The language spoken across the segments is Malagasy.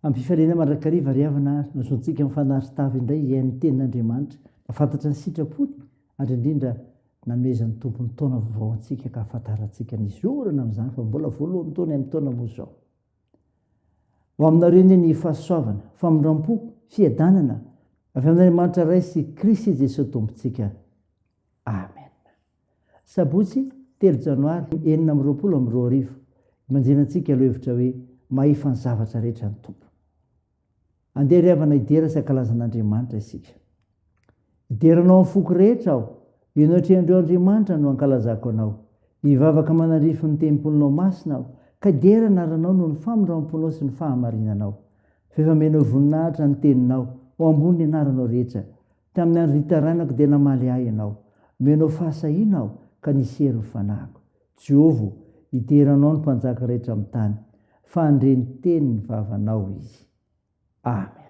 Am-pifaliana mandrakariva ry havana no azontsika mifanary tava indray hihaino ny tenin'Andriamanitra, mahafantatra ny sitrapony ary indrindra nanomezan'ny Tompo ny taona vaovao antsika ka ahafantarantsika ny hizorana amin'izany fa mbola voalohan'ny taona amin'ny taona moa izao. Ho aminareo anie ny fahasoavana, famindram-po, fiadanana avy amin'Andriamanitra Ray sy Kristy Jesoa Tompontsika. Amen. Sabotsy telo janoary 2026, imanjina antsika lohevitra hoe Mahefa ny zavatra rehetra ny Tompo. Andeha ry havana hidera sy hankalaza an'Andriamanitra isika. Hidera Anao amin'ny foko rehetra aho, eo anatrehan'ireo Andriamanitra no hankalazako Anao. Hivavaka manandrify ny tempolinao masina aho, ka hidera anaranao noho ny famindram-ponao sy ny fahamarinanao. Fa efa omenao voninahitra ny teninao, ho ambonin'ny anaranao rehetra. Tamin'ny andro nitarainako dia namaly ahy Ianao. Nomenao fahasahiana aho, ka nisy hery ny fanahiko. Jehovah ô, hidera Anao ny mpanjaka rehetra amin'ny tany, fa handre ny tenin'ny vavanao izy. Amen.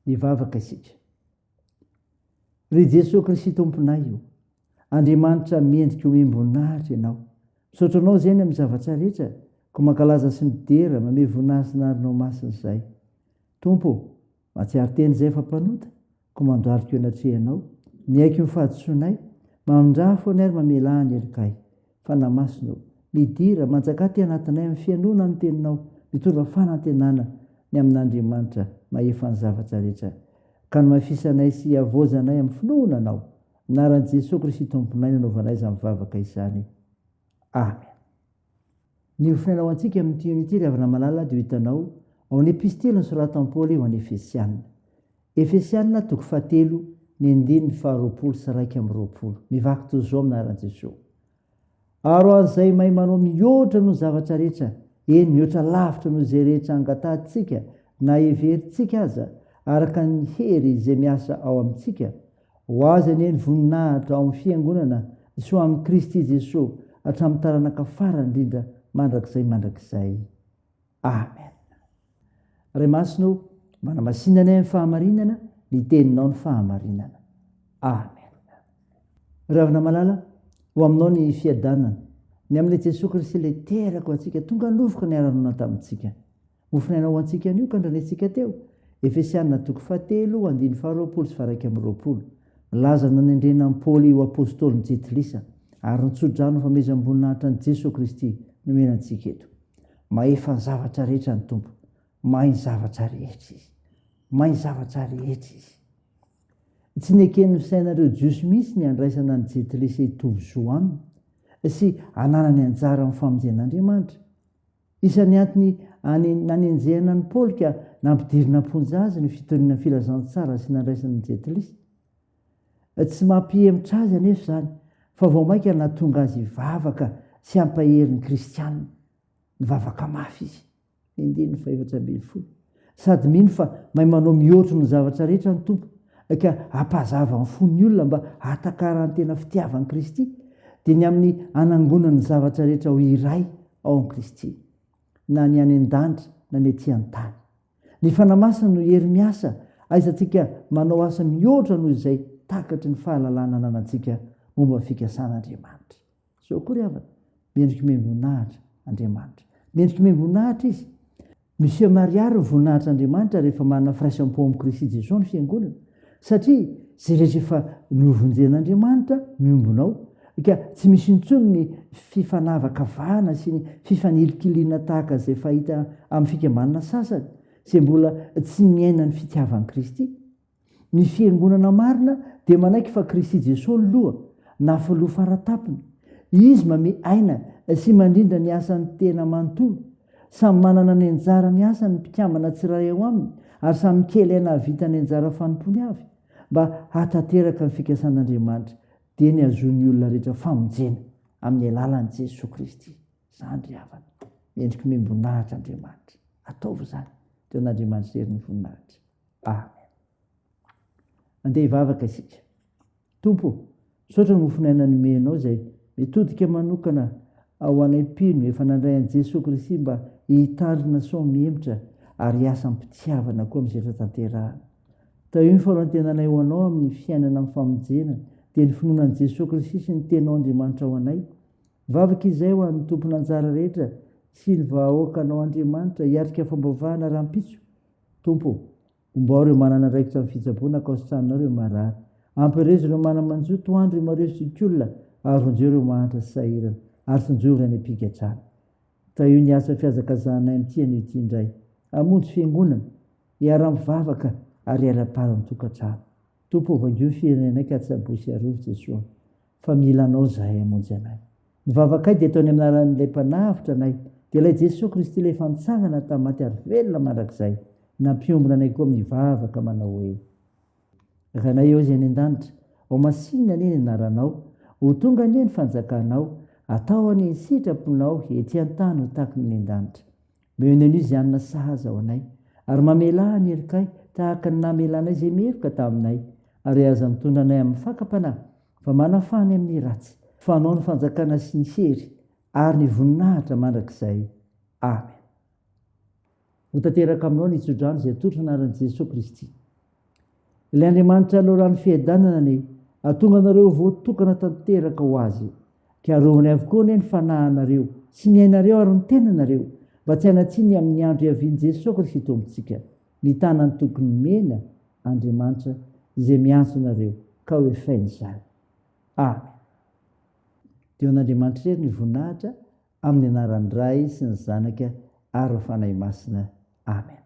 Hivavaka isika. Ry Jesoa Kristy Tomponay o, Andriamanitra mendrika omem-boninahitra Ianao. Misaotra Anao izay ny amin'ny zavatra rehetra, koa mankalaza sy midera, mamehy voninahitra sy anaranao masina izahay. Tompo o, mahatsiaro tena izay efa mpanota, koa mandohalika eo anatrehanao, miaiky ny fahadisoanay, mamindrafo anay ary mamelà ny helokay. Fanahy Masina ô, midira, manjakà aty anatinay amin'ny fihainoana ny Teninao, mitondra fanantenana ny amin'Andriamanitra mahefa ny zavatra rehetra, ka hamafisanay sy hihavaozanay amin'ny finoana Anao. Anaran'i Jesoa Kristy Tomponay no anaovanay izany vavaka izany. Amen. Ny hofonaina ho antsika amin'ity ony ity ry havana malala dia ho hitanao ao amin'ny epistily nosoratan'i Paoly ho an'ny Efesiana. Efesiana toko fahatelo ny andininy faharoapolo sy 21. Mivaky toy izao amin'ny anaran'i Jesoa. Ary ho an'izay mahay manao mihoatra noho ny zavatra rehetra, eny, mihoatra lavitra noho izay rehetra angatahantsika na heverintsika aza, araka ny hery izay miasa ao amintsika, ho Azy anie ny voninahitra ao amin'ny Fiangonana sy ho amin'i Kristy Jesoa hatramin'ny taranaka farany indrindra mandrakizay mandrakizay. Amen. Ray Masina ô, manamasina anay amin'ny fahamarinana, ny teninao ny fahamarinana. Amen. Ry havana malala, ho aminao ny fiadanana. Ny amin'ilay Jesoa Kristy ilay teraka ho antsika, tonga nofo ka niara-nonina tamintsika. Mofon'aina ho antsika anio ka ndranesintsika teo. Efesiana toko fahatelo, andininy faharoapolo sy faha-21. Milaza ny nanendrena an'i Paoly ho apôstôlin'ny Jentilisa, ary ny tsodrano famehezam-boninahitra an'i Jesoa Kristy nomena antsika eto. Mahefa ny zavatra rehetra ny Tompo. Mahay ny zavatra rehetra Izy. Mahay ny zavatra rehetra Izy. Tsy neken'ny fisainan'ireo Jiosy mihitsy ny handraisana ny Jentilisa hitovy zo aminy sy hananany anjara amin'ny famonjen'Andriamanitra. Isan'ny antony any nanenjehana an'i Paoly ka nampidirina am-ponja azy ny fitoriana ny filazantsara sy nandraisana ny Jentilisa. Tsy mampihemotra azy anefa izany, fa vao mainka nahatonga azy hivavaka sy hampahery ny Kristianina. Nivavaka mafy izy. Andininy fahefatra ambin'ny folo. Sady mino fa mahay manao mihoatry ny zavatra rehetra ny Tompo, ka hampahazava ny fon'ny olona mba hahatakarany tena fitiavan'i Kristy, dia ny amin'ny hanangonany ny zavatra rehetra ho iray ao amin'i Kristy, na ny any an-danitra na ny ety an-tany. Ny Fanahy Masina no hery miasa ahaizantsika manao asa mihoatra noho izay takatry ny fahalalana ananantsika momba ny fikasan'Andriamanitra. Izao koa ry havana, mendrika omem-boninahitra Andriamanitra. Mendrika omem-boninahitra Izy. Miseho miharihary ny voninahitr'Andriamanitra rehefa manana firaisam-po amin'i Kristy Jesoa ny Fiangonana, satria izay rehetra efa novonjen'Andriamanitra miombona ao, ka tsy misy intsony ny fifanavakavahana sy ny fifanilikiliana tahaka izay fahita amin'ny fikambanana sasany izay mbola tsy miaina ny fitiavan'i Kristy. Ny Fiangonana marina dia manaiky fa Kristy Jesoa no Loha, na Filoha Faratapony. Izy mame aina sy mandrindra ny asan'ny tena manontolo. Samy manana ny anjara miasany ny mpikambana tsirairay ao aminy ary samy mikely aina hahavita ny anjara fanompoany avy, mba hahatanteraka ny fikasan'Andriamanitra, dia ny hahazoan'ny olona rehetra famonjena amin'ny alalan'i Jesoa Kristy. Izany ry havana. Mendrika omem-boninahitra Andriamanitra. Ataovy izany, dia ho an'Andriamanitra irery ny voninahitra. Amen. Andeha hivavaka isika. Tompo ô, misaotra ny mofon'aina nomenao izay mitodika manokana ho anay mpino efa nandray an'i Jesoa Kristy mba hitandrina soa mihemotra ary hiasa am-pitiavana koa amin'izay rehetra tanterahana. Tahio ny fanantenanay ho Anao amin'ny fiainana amin'ny famonjena dia ny finoana an'i Jesoa Kristy sy ny Teninao Andriamanitra ho anay. Mivavaka izay ho an'ny tompon'anjara rehetra sy ny vahoakanao Andriamanitra hiatrika fambavahana rahampitso Tompo ô, ombao ireo manana andraikitra amin'ny fitsaboana ka hositraninao ireo marary. Ampirezo ireo mana-manjo, tohandro ireo mareso sy olona, ary vonjeo ireo mahantra sy sahirana, ary tsinjovy any am-pigadrana. Tahio ny asa fihazakazahanay amin'ity anio ity indray. Hamonjy fiangonana, hiara-mivavaka ary hiara-pary an-tokantrano. Tompo ô, vangio ny firenenay ka tsaboy sy arovy Jesoa, fa mila Anao izahay hamonjy anay. Ny vavakay dia ataony amin'ny anaran'ilay Mpanavotra anay, dia ilay Jesoa Kristy ilay efa nitsangana tamin'ny maty ary velona mandrakizay, nampiombona anay koa amin'ny vavaka manao hoe. Rainay eo izay any an-danitra, ho masinina anie ny anaranao, ho tonga anie ny fanjakanao, atao anie ny sitraponao ety an-tany ho tahaky ny any an-danitra. Omeo ny anio izay hanina sahaza ho anay, ary mamelà ny helokay tahaka ny namelanay izay meloka taminay, ary aza mitondra anay amin'ny fakam-panahy, fa manafaha ny amin'ny ratsy, fa Anao ny fanjakana sy ny hery ary ny voninahitra mandrakizay. Amen. Ho tanteraka aminao ny tsodrano izay atolotro anaran'i Jesoa Kristy. Ilay Andriamanitra loharano fiadanana anie hahatonga anareo ho voatokana tanteraka ho Azy, ka arovany avokoa anie ny fanahinareo sy ny ainareo ary ny tenanareo, mba tsy hanan-tsiny amin'ny andro hiavian'i Jesoa Kristy Tompontsika. Mitana ny toky nomena Andriamanitra izay miantso anareo ka ho efainy izany. Amen. Dia ho an'Andriamanitra irery ny voninahitra amin'ny anaran'ny Ray sy ny Zanaka ary ny Fanahy Masina. Amen.